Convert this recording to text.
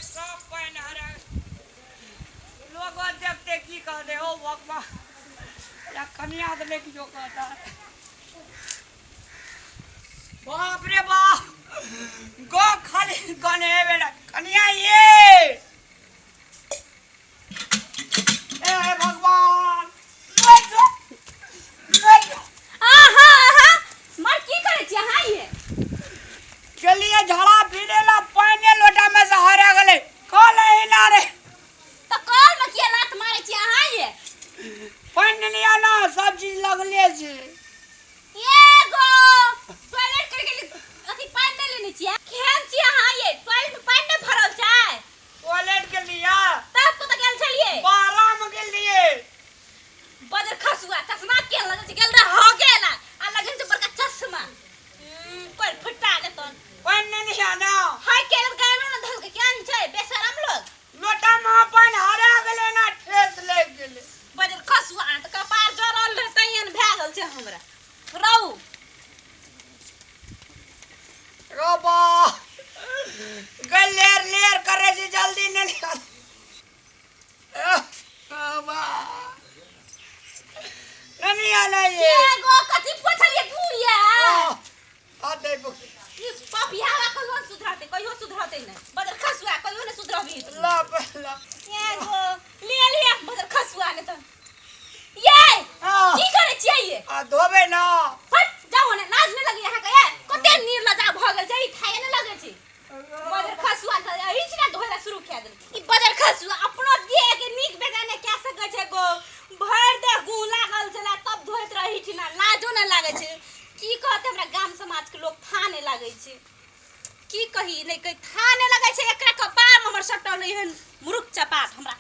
सब पानि हरा लोगो देखते की कहते हो भगवान या कनिया तऽ नहि किछो कहता। बाप रे बाप, गो खाली गने बेटा कनिया ये, ए भगवान, मर जो, मर जो। आहा आहा, मर की करै छी अहाँ ये? गेलिए झाड़ा फिरे ला, पानि लोटा में से हरा गेलै, कल एहिना रे। तऽ कल में किया लात मारै छी अहाँ ये? पानि लिया ना, सब चीज लगले छै। एगो टॉयलेट करे के लिए अथी पानि नहि लेने छियै? केहन छी अहाँ ये? टॉयलेट में पानि नहि भरल छै? टॉयलेट के लिया। तब कतऽ गेल छलियै? बारह में गेल रहियै। बजर खसुआ चश्मा के लगल छै, गेल रह हो गेल आ लगल छै बड़का चश्मा। पर फटा देतन। पानि नहि लिया ना। हाय के गायनो न धल के केहन छै बेशरम लोग। लोटा में पानि हरा गेलै ना, ठेस लागि गेलै। बजर खसुआ तऽ कपार जरल रहै तैहन भए गेल छै हमरा रहू। रोबा गल लेर लेर करे छी, जल्दी नहीं निकाल। बाबा नहीं आना ये। एगो कथी पोछलिए गुड़िया? आ दे बुक। ई पपियावा कहियो ने सुधरतै, कहियो सुधरतै नहि। बजर खसुआ कहियो नहि सुधरबी तू। ला ला। एगो ले लिया बजर खसुआ ने तऽ ये। हाँ। की करै छियै ये? आ धोबे ना। हट जाओ ने, लाज नहि लगैया अहाँके? ये कते निर्लजा भऽ गेल छै ई, थाहे नहि लगै छै। बजर खसुआ तऽ एहि छै ने, धोए ला शुरू कए देलकै। ई बजर खसुआ अपनो देह के नीक बेजाय नहि कए सकै छै गो, भरि देह गू लागल छलै तब धोइत रहै छै ने, लाजो नहि लागै छै। की कहतै हमरा गाम समाजके लोक? था नहि लागै छै। की कही नहि कही, था नहि लगै छै। एकरा कपारमे हमर सटल एहन मुरुख चपाट हमरा।